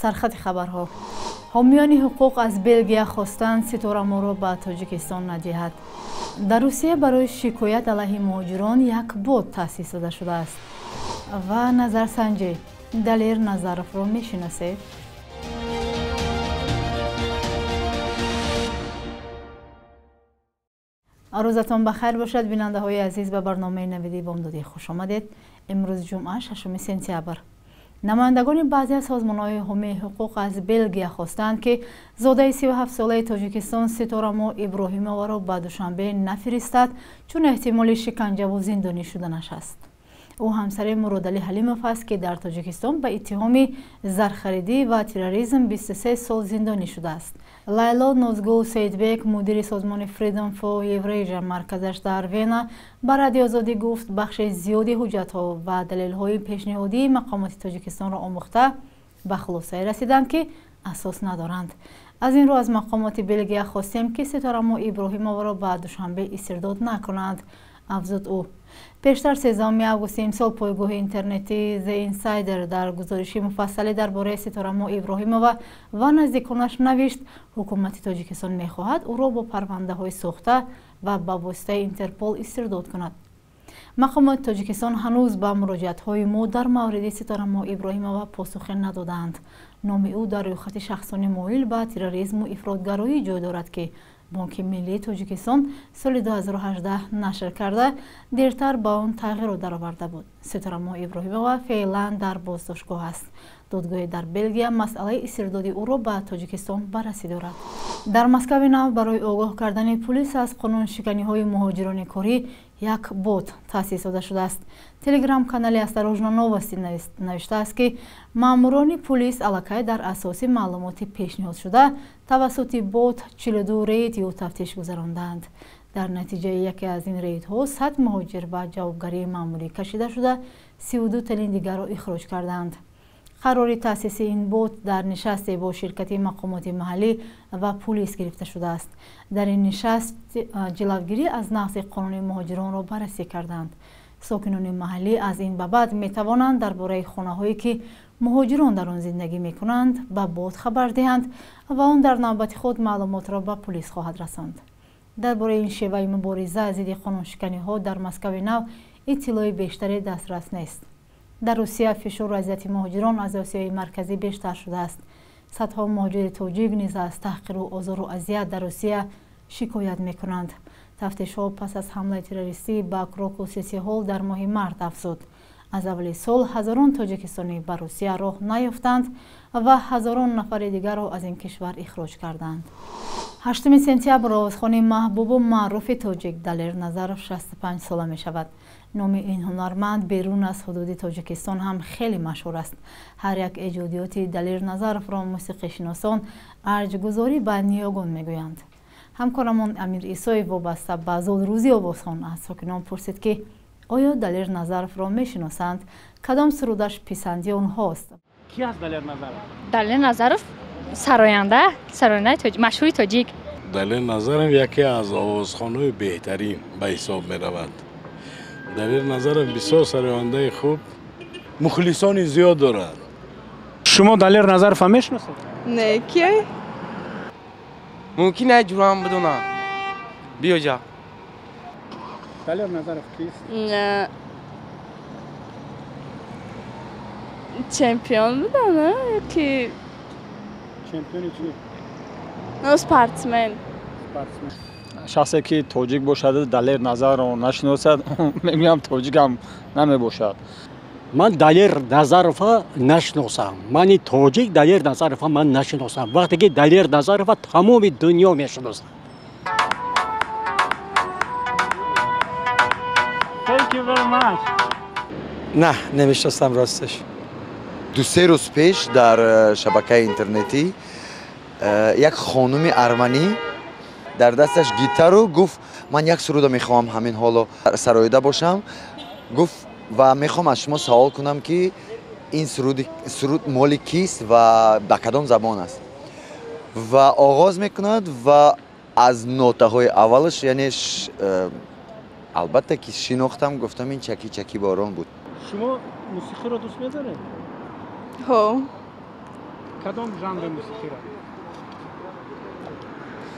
Сархати хабарҳо. Ҳомиёни ҳуқуқ аз Белгия хостанд Ситораморо ба Тоҷикистон надиҳад. Дар Русия барои шикоят алайҳи муҳоҷирон як бот таъсис дода шудааст. Ва назарсанҷӣ: Далер Назаровро мешиносед? Рӯзатон ба хайр бошад, бинандаҳои азиз, ба барномаи навиди бомдодӣ хуш омадед. Имрӯз ҷумъа, 6 сентябр. Намояндагони баъзе аз созмонҳои ҳомии ҳуқуқ аз Белгия хостанд, ки зодаи 37-солаи Тоҷикистон Ситорамо Иброҳимоваро ба Душанбе нафиристад, чун эҳтимоли шиканҷаву зиндонӣ шуданаш аст. Ӯ ҳамсари Муродалӣ Ҳалимов аст, ки дар Тоҷикистон ба иттиҳоми зархаридӣ ва терроризм 23 сол зиндонӣ шудааст. Лайло Нозгул Сейдбек, мудири созмони Freedom for Eurasia, марказаш дар Вена, ба Радиои Озодӣ гуфт, бахши зиёди ҳуҷҷатҳо ва далелҳои пешниҳодии мақомоти Тоҷикистонро омӯхта ба хулосае расиданд, ки асос надоранд. Аз ин рӯ аз мақомоти Белгия хостем, ки Ситорамо Иброҳимоваро ба Душанбе истирдод накунанд, афзуд ӯ. Пештар 13 августи имсол пойгоҳи интернетии The Insider дар гузориши муфассале дар бораи Ситорамо Иброҳимова ва наздиконаш навишт, ҳукумати Тоҷикистон мехоҳад ӯро бо парвандаҳои сохта ва ба воситаи Интерпол истирдод кунад. Мақомоти Тоҷикистон ҳанӯз ба муроҷиатҳои мо дар мавриди Ситорамо Иброҳимова посухе надодаанд. Номи ӯ дар рӯйхати шахсони моил ба терроризму ифротгароӣ ҷой дорад, ки Бонки Миллии Тоҷикистон соли 2018 нашр карда, дертар ба он тағйирот дароварда буд. Ситорамо Иброҳимова феълан дар боздоштгоҳ аст. Додгоҳе дар Белгия масъалаи истирдоди ӯро ба Тоҷикистон баррасӣ дорад. Дар Москави нав барои огоҳ кардани пулис аз қонуншиканиҳои муҳоҷирони корӣ як бот таъсис дода шудааст. Телеграм-канали Осторожно новости навиштааст, ки маъмурони пулис аллакай дар асоси маълумоти пешниҳодшуда тавассути бот 42 рейд ё тафтиш гузарондаанд. Дар натиҷаи яке аз ин рейдҳо 100 муҳоҷир ба ҷавобгарии маъмурӣ кашида шуда, 32 тани дигарро ихроҷ карданд. Қарори таъсиси ин бот дар нишасте бо ширкати мақомоти маҳаллӣ ва пулис гирифта шудааст. Дар ин нишаст ҷилавгирӣ аз нақзи қонуни муҳоҷиронро баррасӣ карданд. Сокинони маҳаллӣ аз ин ба баъд метавонанд дар бораи хонаҳое, ки муҳоҷирон дар он зиндагӣ мекунанд, ба бот хабар диҳанд ва он дар навбати худ маълумотро ба пулис хоҳад расонд. Дар бораи ин шеваи мубориза зидди қонуншиканиҳо дар Москави нав иттилои бештаре дастрас нест. Дар Русия фишору азияти муҳоҷирон аз Осиёи Марказӣ бештар шудааст. Садҳо муҳоҷири тоҷик низ аз таҳқиру озору азият дар Русия шикоят мекунанд. Тафтишҳо пас аз ҳамлаи террористӣ ба Крокус Сити Ҳол дар моҳи март афзуд. Аз аввали сол ҳазорон тоҷикистонӣ ба Русия роҳ наёфтанд ва ҳазорон нафари дигарро аз ин кишвар ихроҷ карданд. 8 сентябр овозхони маҳбубу маъруфи тоҷик Далер Назаров 65 сола мешавад. Номи ин ҳунарманд берун аз ҳудуди Тоҷикистон ҳам хеле машҳур аст. Ҳар як эҷодиёти Далер Назаровро мусиқишиносон арҷгузорӣ ба ниёгон мегӯянд. Ҳамкорамон Амир Исоев вобаста ба зодрӯзи овозхон аз сокинон пурсид, ки оё Далер Назаровро мешиносанд, кадом сурудаш писанди онҳост. Ки аст Далер Назаров? Далер Назаров сароянда, сарояндаи машҳури тоҷик. Далер Назаров яке аз овозхонҳои беҳтарин ба ҳисоб меравад. Далер Назаров бисёр сарояндаи хуб, мухлисони зиёд дорад. Шумо Далер Назаровро мешиносед? Не, ки? Мумкин ай ҷурам бидонам. Биё ҷа. Далер Назаров кист? Чемпион будам, ки чемпиони чӣ? Ну, спортсмен. Спортсмен. Шахсе ки тоҷик бошад, Далер Назарро нашиносад, мегӯям тоҷикам намебошад. Ман Далер Назарова нашиносам. Мани тоҷик Далер Назарова ман нашиносам. Вақте ки Далер Назарова тамоми дунё мешиносад. Thank you very much. Не, намешиносам росташ. 2-3 рӯз пеш дар шабакаи интернетӣ як хонуми арманӣ дар дасташ гитару гуфт, ман як суруда мехоҳам ҳамин ҳоло сароида бошам. Гуфт, ва мехоҳам аз шумо савол кунам, ки ин суруд моли кист ва ба кадом забон аст. Ва оғоз мекунад ва аз нотаҳои аввалаш, яъне албатта ки шинохтам, гуфтам ин чаки чаки борон буд. Шумо мусиқиро дӯст медоред? Ҳо. Кадом жанри мусиқиро?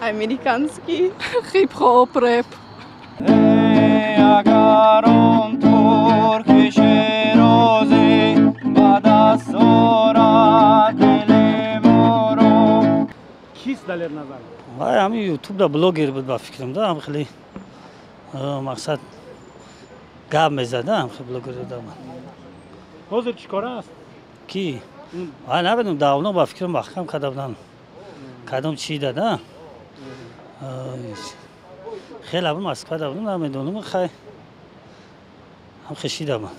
Американский. Хип-хоп, рэп. Агар он турки шерозӣ ба даст орад дили моро. Кист Далер Назаров? Вай, ҳамин ютубда блогер буд, ба фикрам, да, ҳам хеле мақсад гап мезад, ҳам хеле блогер буда. Ҳозир чӣ кора аст? Ки? Вай, намедонам, давно ба фикрам маҳкам карда буданд. Кадом чӣ дада? Хеле буд, Москва да будам, намедонам, хай ҳам хешида буд.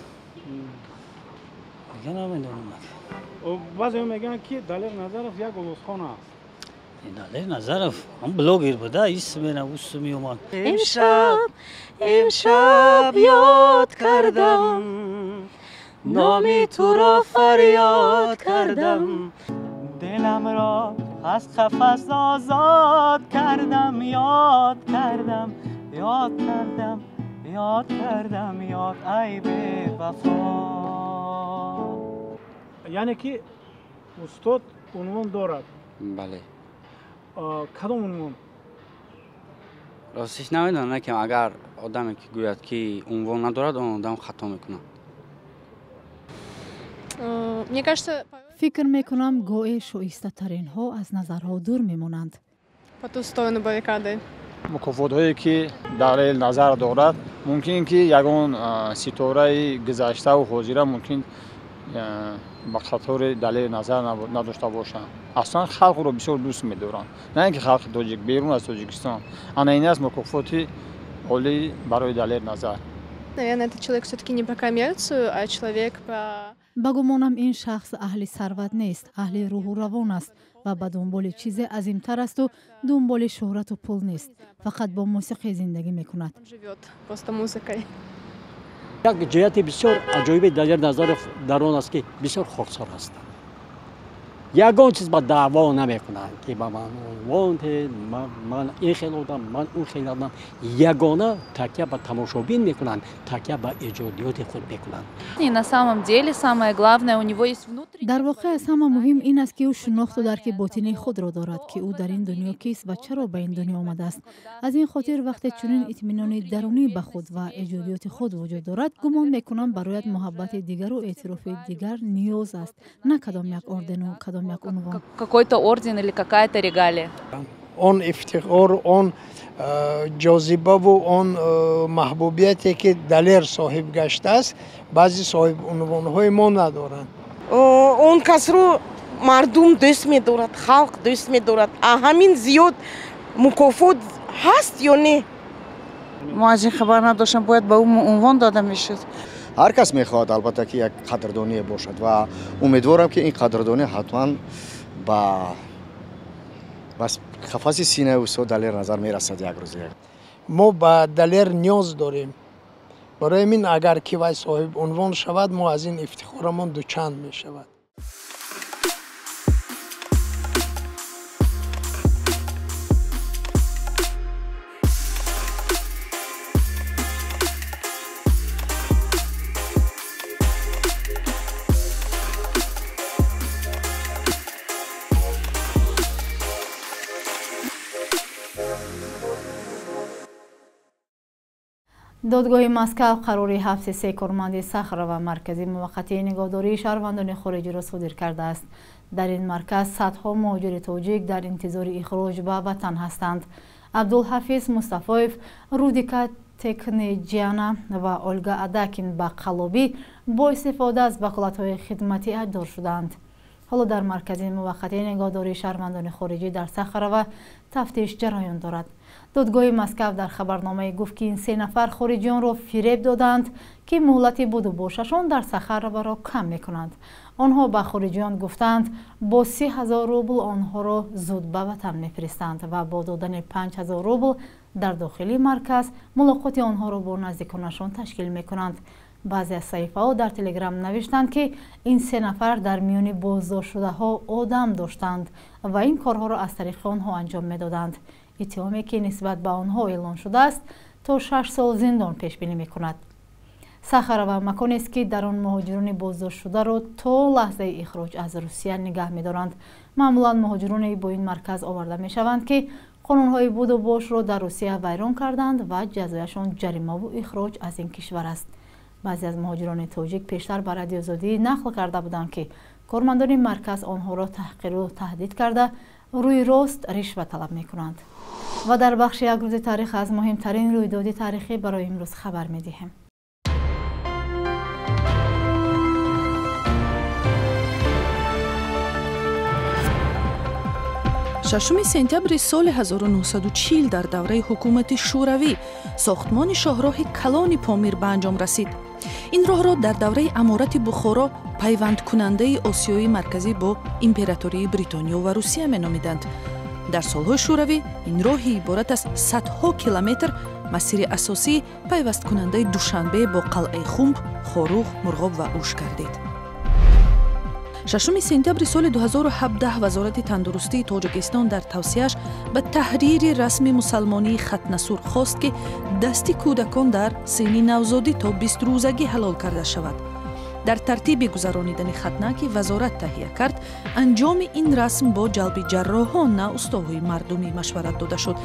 Дига намедонам. Баъзеҳо мегӯянд, ки Далер Назаров як овозхон аст. Далер Назаров ҳам блогер буда, исмена усу меомад. Имшаб, имшаб ёд кардам, номи туро фарёд кардам, дилам ро аз қафас озод кардам, ёд кардам, ёд кардам, ёд кардам, ёд, ай бевафо. Яъне ки устод унвон дорад? Бале. Кадом унвон? Ростиш намедонам, лекин агар одаме ки гӯяд, ки унвон надорад, он одам хато мекунад. Мне кажется, фикр мекунам, гоҳе шоистатаринҳо аз назарҳо дур мемонанд. По ту сторону баррикады. Мукофотҳое ки Далер Назар дорад, мумкин ки ягон ситораи гузаштаву ҳозира мумкин ба қатори Далер Назар надошта бошанд. Аслан халқро бисёр дӯст медоранд, на ин ки халқи тоҷик, берун аз Тоҷикистон. Ана ин аст мукофоти олӣ барои Далер Назар. Наверное, этот человек все-таки не про коммерцию, а человек про... Ба гумонам, ин шахс аҳли сарват нест, аҳли рӯҳу равон аст ва ба дунболи чизе азимтар асту дунболи шӯҳрату пул нест, фақат бо мусиқӣ зиндагӣ мекунад. Он живет просто музыкой. Як ҷиҳати бисёр аҷоиби Далер Назаров дар он аст, ки бисёр хоксор ҳастанд, ягон чиз ба даъво намекунанд, ки ба ман унвон, ман ин хел одам, ман он хел одам. Ягона такя ба тамошобин мекунанд, такя ба эҷодиёти худ мекунанд. На самом деле самое главное, у него есть внутренний... Дар воқеъ, аз ҳама муҳим ин аст, ки ӯ шинохту дарки ботинии худро дорад, ки ӯ дар ин дунё кист ва чаро ба ин дунё омадааст. Аз ин хотир, вақте чунин итминони дарунӣ ба худ ва эҷодиёти худ вуҷуд дорад, гумон мекунам, барояд муҳаббати дигару эътирофи дигар ниёз аст, на кадом як ордену кадом як унвон. Какой-то орден или какая-то регалия. Он ифтихор, он ҷозибаву он маҳбубияте, ки Далер соҳиб гаштааст, баъзе соҳибунвонҳои мо надоранд. Он касро мардум дӯст медорад, халқ дӯст медорад. А ҳамин зиёд мукофот ҳаст ё не? Мо аз ин хабар надоштем, бояд ба ӯ унвон дода мешуд. Ҳар кас мехоҳад, албатта, ки як қадрдоние бошад, ва умедворам, ки ин қадрдонӣ ҳатман ба қафаси синаи устод Далер Назар мерасад як рӯз. Мо ба Далер ниёз дорем. Барои ҳамин, агар ки вай соҳиб унвон шавад, мо аз ин ифтихорамон дучанд мешавад. Додгоҳи Москав қарори ҳабси се корманди Сахарова, маркази муваққатии нигоҳдории шаҳрвандони хориҷиро содир кардааст. Дар ин марказ садҳо муҳоҷири тоҷик дар интизори ихроҷ ба ватан ҳастанд. Абдулҳафиз Мустафоев, Рудика Текнеҷиана ва Ольга Адакин ба қаллобӣ бо истифода аз ваколатҳои хидматӣ айбдор шуданд. Ҳоло дар маркази муваққатии нигоҳдории шаҳрвандони хориҷӣ дар Сахарова тафтиш ҷараён дорад. Додгоҳи Москав дар хабарномае гуфт, ки ин се нафар хориҷиёнро фиреб доданд, ки муҳлати будубошашон дар Сахароваро кам мекунанд. Онҳо ба хориҷиён гуфтанд, бо 30 000 рубл онҳоро зуд ба ватан мефиристанд ва бо додани 5000 рубл дар дохили марказ мулоқоти онҳоро бо наздиконашон ташкил мекунанд. Баъзе аз саҳифаҳо дар Телеграм навиштанд, ки ин се нафар дар миёни боздоштшудаҳо одам доштанд ва ин корҳоро аз тариқи онҳо анҷом медоданд. Иттиҳоме, ки нисбат ба онҳо эълон шудааст, то 6 сол зиндон пешбинӣ мекунад. Сахарова маконест, ки дар он муҳоҷирони боздоштшударо то лаҳзаи ихроҷ аз Русия нигаҳ медоранд. Маъмулан муҳоҷироне бо ин марказ оварда мешаванд, ки қонунҳои буду бошро дар Русия вайрон карданд ва ҷазояшон ҷаримаву ихроҷ аз ин кишвар аст. Баъзе аз муҳоҷирони тоҷик пештар ба Радиоозодӣ нақл карда буданд, ки кормандони марказ онҳоро таҳқиру таҳдид карда, рӯи рост ришва талаб мекунанд. Ва дар бахши як рӯзи таърих аз муҳимтарин рӯйдоди таърихӣ барои имрӯз хабар медиҳем. 6 сентябри соли 1940 дар давраи ҳукумати Шӯравӣ сохтмони шоҳроҳи калони Помир ба анҷом расид. Ин роҳро дар давраи аморати Бухоро пайвандкунандаи Осиёи Марказӣ бо императории Бритониё ва Русия меномиданд. Дар солҳои Шӯравӣ ин роҳи иборат аз садҳо километр масири асосии пайвасткунандаи Душанбе бо қалъаи Хумб, Хоруғ, Мурғоб ва Уш гардид. 6 сентябри соли 2017 Вазорати тандурустии Тоҷикистон дар тавсияаш ба таҳрири расми мусалмонии хатнасур хост, ки дасти кӯдакон дар синни навзодӣ то 20 рӯзагӣ ҳалол карда шавад. Дар тартиби гузаронидани хатна, ки вазорат таҳия кард, анҷоми ин расм бо ҷалби ҷарроҳон, на устоҳои мардумӣ, машварат дода шуд.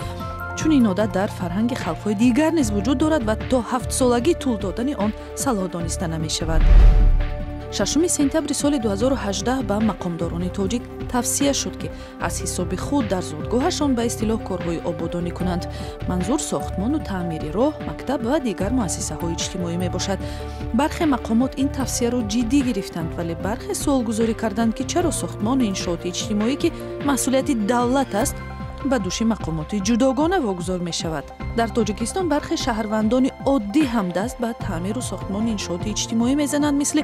Чунин одат дар фарҳанги халқҳои дигар низ вуҷуд дорад ва то ҳафтсолагӣ тӯл додани он салоҳ дониста намешавад. 6 сентябри соли 2018 ба мақомдорони тоҷик тавсия шуд, ки аз ҳисоби худ дар зодгоҳашон ба истилоҳ корҳои ободонӣ кунанд. Манзур сохтмону таъмири роҳ, мактаб ва дигар муассисаҳои иҷтимоӣ мебошад. Бархе мақомот ин тавсияро ҷиддӣ гирифтанд, вале бархе суолгузорӣ карданд, ки чаро сохтмону иншооти иҷтимоӣ, ки масъулияти давлат аст, ба души мақомоти ҷудогона вогузор мешавад. Дар Тоҷикистон бархе шаҳрвандони оддӣ ҳам даст ба таъмиру сохтмони иншооти иҷтимоӣ мезананд, мисли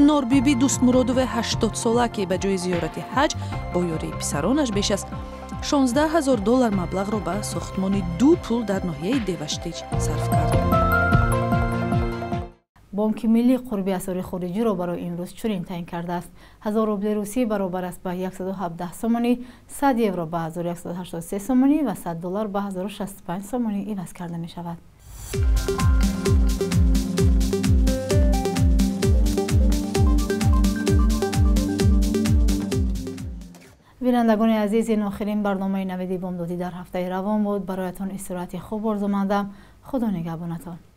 Норбиби Дӯстмуродоваи 80сола, ки ба ҷои зиёрати ҳаҷ бо ёрии писаронаш беш аз 16 ҳазор доллар маблағро ба сохтмони ду пул дар ноҳияи Деваштич сарф кард. Бонки миллӣ қурби асъори хориҷиро барои имрӯз чунин таъин кардааст. 1000 рубли русӣ баробар аст ба 117 сомонӣ, 100 евро ба 1183 сомонӣ ва 100 доллар ба 1065 сомонӣ иваз карда мешавад. Бинандагони азиз, ин охирин барномаи Навиди бомдодӣ дар ҳафтаи равон буд. Бароятон истироҳати хуб орзумандам. Худо нигаҳбонатон.